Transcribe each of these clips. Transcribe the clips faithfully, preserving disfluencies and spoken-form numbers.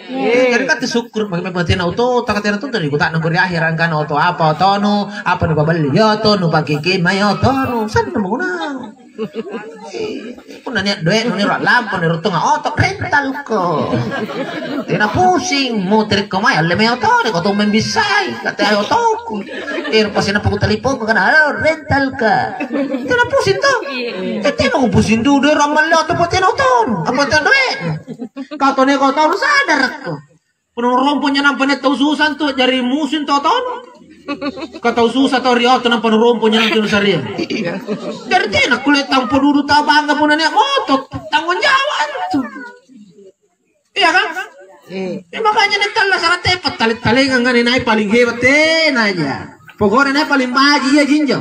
Jari kate sukkuru' maki memang tena oto, taka tena tu dari kuta'nang ko ri ahera' angkana oto apa otonu, apa nupaballi oto, nupakekema otonu, sanna' mo naung. Punna nia' doe'nu niro a'lampa, niro tonga oto, rentalko. Tena pusing, muterekko mae, alle mae otonu, ko tommeng bissai, kate otoku. Ero' pasi nappa kutalipongko kana, "Halo, rentalka." Tena pusing to? Tena kupusing dudu, ero' ammalle oto, apa tena otonu, apa tena doe'nu. Kau tau nia' kau tau sadarakko. Punna nuromponya nampa nia' tau susa antu, jari musuh tau tonu. Ka tau susa tau ri oto nampa nuromponya nampa nusarea. Jari tena kulle tampo dudu tau bangga punna nia' moto, tanggung jawab antu. Iya kan? Eh, makanya nia' tallasara tepa tale-talengang ane nai' paling hebat tenaja. Pokokna nai' paling baji' iya jinjo.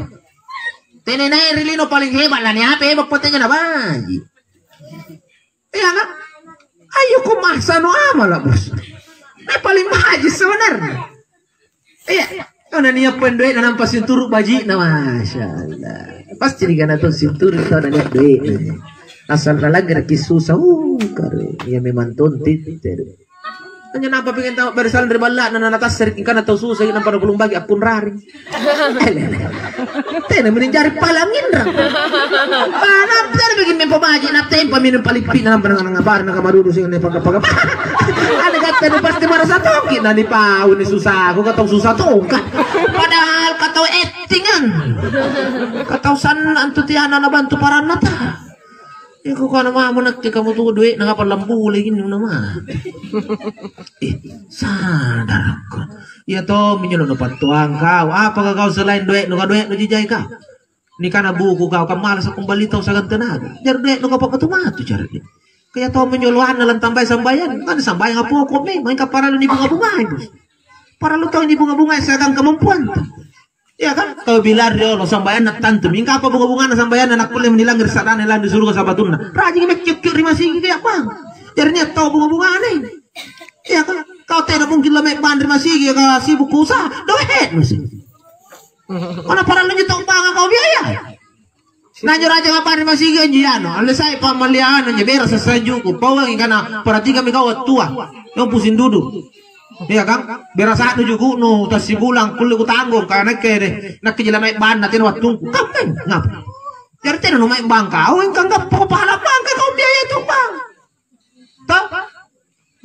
Tena nai' ri lino paling hebat lah, nia' apa hebat potenya na baji'. Iya kan? Ayo ko mahsanu amala, Bos. Nah, paling baji' sebenarnya. Iya. Kau na nia' pendoe na nampa sinturu' baji'na, Masya Allah. Pasti nikana tuh sinturu' tau na nia' doe'. Asal nalanggaraki susah, uh, kare. Iya memang tonti. Hanya nampa pengen tahu barisalang ri balla'na, na natassari ingkana tau susa, nampa napulung bagi akkunrari. Tena mini jari palang inrang. Mana tena bikin mempo baji', na tempa minum palippi, na nampa nang ngabari, na kamarudu sing ne paka-paka. Ada kata ni pasti marasa toki, na ni pau ni susah, aku kata susah tongka. Padahal kata actingan. Kata sanna' antu tiana na bantu paranna ta. Iya, kukana mamo nakke kamu tuo doe'na kapang lambuleki injo na mate. Eh, sadarakko. Iya tomminjo lo nupattuang kau. Apaka kau selain doe'nu, ka doe'nu jijai kau? Nikana buku kau, kammalasa kumbali tau sagang tenaga. Jari doe'nu kapang matu-matu caranya. Kaya tomminjo loanna lantambai sambayang, kan sambayang poko' memang, ka parallu nibunga-bungai, Bos. Parallu tau nibunga-bungai siagang kamampuanta. Iya kan? Tau bilang riolo sambayanna tantu. Mingka apa bunga-bunganna sambayanna nakkulle menilang ri sa'ranna lalang ri suruga sabatunna. Rajingi meccokki ri masigi kaya apa? Jari nia' tau bunga-bungana. Iya kan? Kau tena mungkin lamai bang ri masigi ka sibuk usaha. Doe' masi. Mana parallu nyo tau banga kau biaya? Nanjo raja ngapa ri masigi anjo yano, alle sai pammallian anjo bera sassajuku, pauangi kana perhatikami kau wattua. Yang pusing dudu. Iya kan? Bera sa'nu juku'nu tassibulang kulle kutanggung ka nakke deh. Nakke jela mae banna tena wattungku. Kapan? Ngapa? Jari tena nu mae bangka, oh engka gappa pahala bangka kau biaya itu bang. Toh?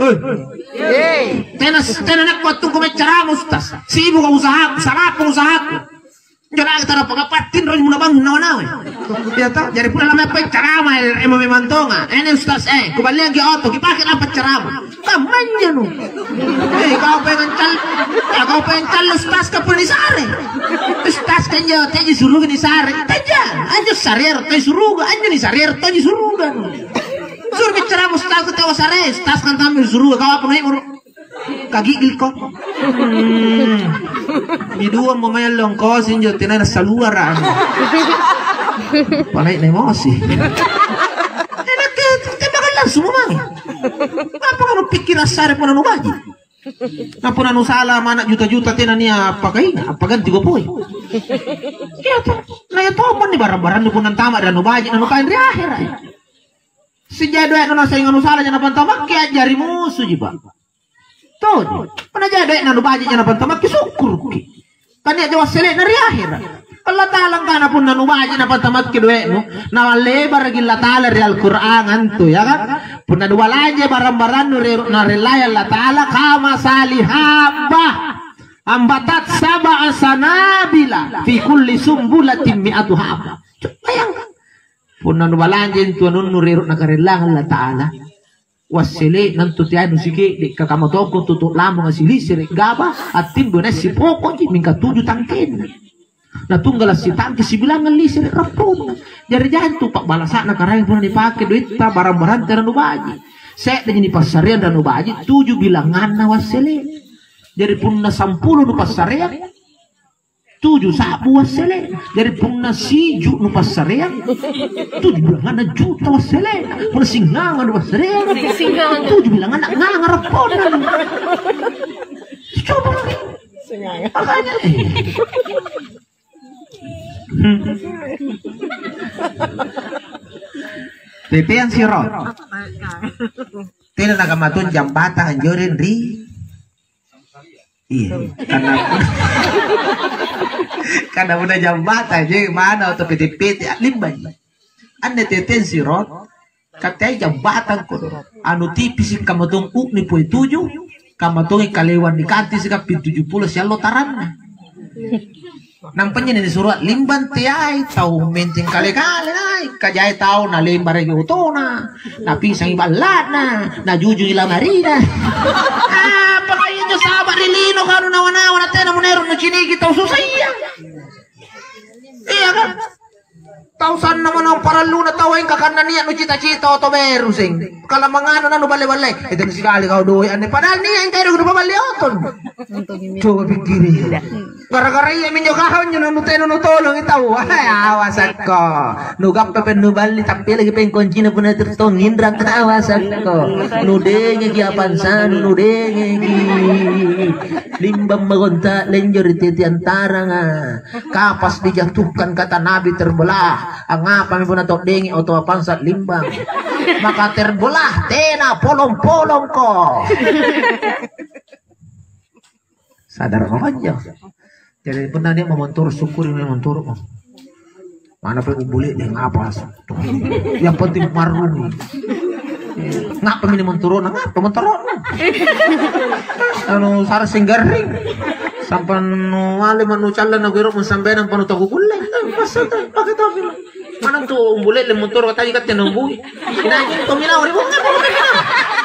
Eh. Tena tena nakko wattu ko maccarama, Ustaz. Sibuka usahaku, salappa usahaku. Jona tara pagapattin ro muna bang nawa-nawa. Ya toh, jari pura lama paccarama emo memang tonga. Ene Ustaz eh, kuballiangki oto, kipake lampa carama. Kammanya nu. Eh, kau pengen cal, ya, kau pengen cal Ustaz ka pura nisare. Ustaz kan jauh teji suruh nisare. Teja, anjo sare ro teji suruh, anjo nisare ro teji suruh. Suro bicara mo stas ko tau sare, stas kan tammi suruga kau apa naik moro. Kagigil ko. Hmm. Di dua mo main longkosi injo tenana saluara anu. Panaik emosi. Enak ke tembakan langsung mo mange. Apa kamu pikir asare pun anu baji? Nah pun anu salah mana juta-juta tena nia apa kaina, apa ganti gopoi. Iya toh. Nah ya toh pun di barang-barang pun nantama dan anu baji nanu kain di akhirat. Sija doe'nu nasaing anu sala jana pantamakki a'jari musuji, Pak. Toji. Punna ja doe'na nu baji jana pantamakki sukkuruki. Kan nia' jawa sele'na ri ahera'. Allata'ala angkana punna nu baji napantamakki doe'nu, nawallebaraki Allata'ala ri Al-Qur'an antu, ya kan? Punna nubalanja barang-barannu ri narellai Allata'ala, kama salihabba ambatat sab'a sanabila fi kulli sumbulatin mi'atu habba. Bayangkan. Punna nubalanja intu anunnu ri ero' nakarellang Allata'ala, wassele'na antu teai nusike'de', ka kamma tongko tutu' lamonga silisere' gaba, attimbo naissi poko'ji, mingka tuju tangkenna. Na tunggala' sitangke sibilangngang lisere' rapponna. Jari jai antu pa'balasa'na Karaeng punna nipake doitta barang-baranta nanubaji. Se'reji nipassareang nanubaji, tuju bilanganna wassele'. Jari punna sampulo nupassareang, tuju sa'bu wassele'. Jari punna siju nupassareang, tuju bilanganna juta wassele'. Punna singanga nupassareang, tuju bilanganna nganga rapponna. Coba lagi. Makanya, eh. Hmm. Teteang siro. Tena nakamatong jambatang anjoreng ri, iya, karena karena udah jambatang je mana atau pete-pete limba. Anne teten sirot, katai jambatang ko. Anu tipisi kamatong ukni poi tuju, kamatongi kalewan di kanti sika pintu tujuh puluh siallo taranna. Nampanya nih disuruh limbang teai tau menteng kale-kale nai kajai tau na lembaragi otona, na pisangi balla'na, na jujui lamarina. Apa injo saba' ri lino kanu nawa-nawa na tena munero nuciniki tau susah iya. Iya kan? Tau sanna manang paralluna tau engka kanna nia' nucita-cita oto beru seng. Kalamangana nanu balle-balle. Itu sikali kau doi anne padahal nia' engka ero kudu paballe oton. Coba pikkiri. Gara-gara iya minjo kau nyo nanu tena nutolong tau. Hai awasakko. Nugappa pen nuballi tapi lagi pen koncina punna tertong inrang awasakko. Nudengeki apansanu nudengeki. Limbang magonta lenjo ri tetiantaranga. Kapas dijatuhkan kata Nabi terbelah. Angapami punna toddengi otoa pangsa limbang. Maka terbelah tena polong-polongko. Sadar mo anjo. Jadi punna nia' mamontoro syukuri mamontoro mo. Mana pe umbuli deh ngapa langsung. Yang penting marrung. Ngapa mini montoro na ngapa montoro na. Anu sara singgarring. Sampan nu ale manu calla na gero mun sambenan panu taku kulle. Masa tak pakai topi. Mana tu umbuli le montoro tadi katte na umbui. Ina to minawa ri bokona.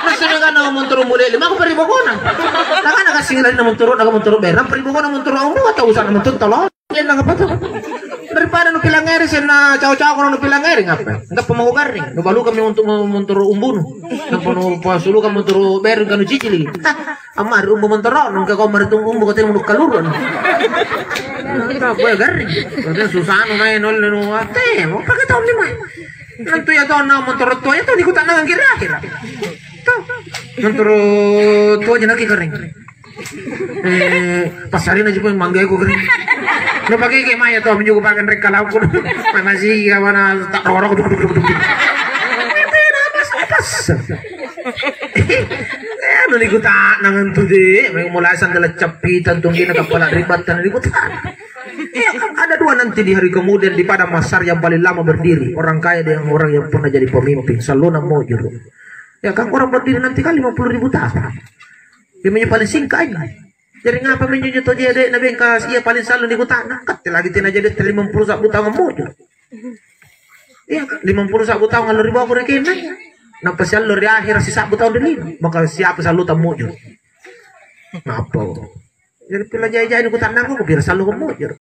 Masa dengan na montoro umbuli le mako peri bokona. Nakana kasing lari na montoro na montoro berang peri bokona montoro umbu atau usah montoro tolong. Lennang apa tu? Daripada nu pilangngeri senna cao-cao kono nu pilangngeri ngapa? Enggak pemau garring. Nu balukami untuk montoro umbunu. Nampa nu pasulukang montoro bereng kanu cicili. Amma ri umbu montoro nungka kau maritung umbu katanya munu kalurun. Apa ya garring? Katanya susah nu main nol nu ate mau pakai tahun lima. Nantu ya tahun na montoro tua ya tahun ikut tanah kira-kira. Tuh. Montoro tua aja lagi garring. Eh, passarin aja pun manggaku kering. Lo pakai kayak maya tuh, menjuku pakai rek kalau aku. Mana sih kawan tak rorok duk duk duk duk. Pas, pas. Eh, anu niku tak nangan tuh deh. Mulai sandal cepitan tuh gini kepala ribatan niku tak. Iya, kan ada dua nanti di hari kemudian di padang mahsyar yang paling lama berdiri. Orang kaya dengan orang yang pernah jadi pemimpin. Selalu mujur. Ya kan orang berdiri nanti kan lima puluh ribu tahun. Iminjo paling singka' anjo. Jari ngapa minjo njo tojea doe'na bengkas ia paling sallo nikuta'na? Katte lagi tena jadi limampulo sa'bu taung ammojo. Iya, limampulo sa'bu taung allo ri boko ri kenna. Nampa siallo ri ahera' sisa'bu taung ri lino. Maka siapa sallo tammojo? Napa? Jari pila jai-jai nikuta'nangko, pira sallo kammojo?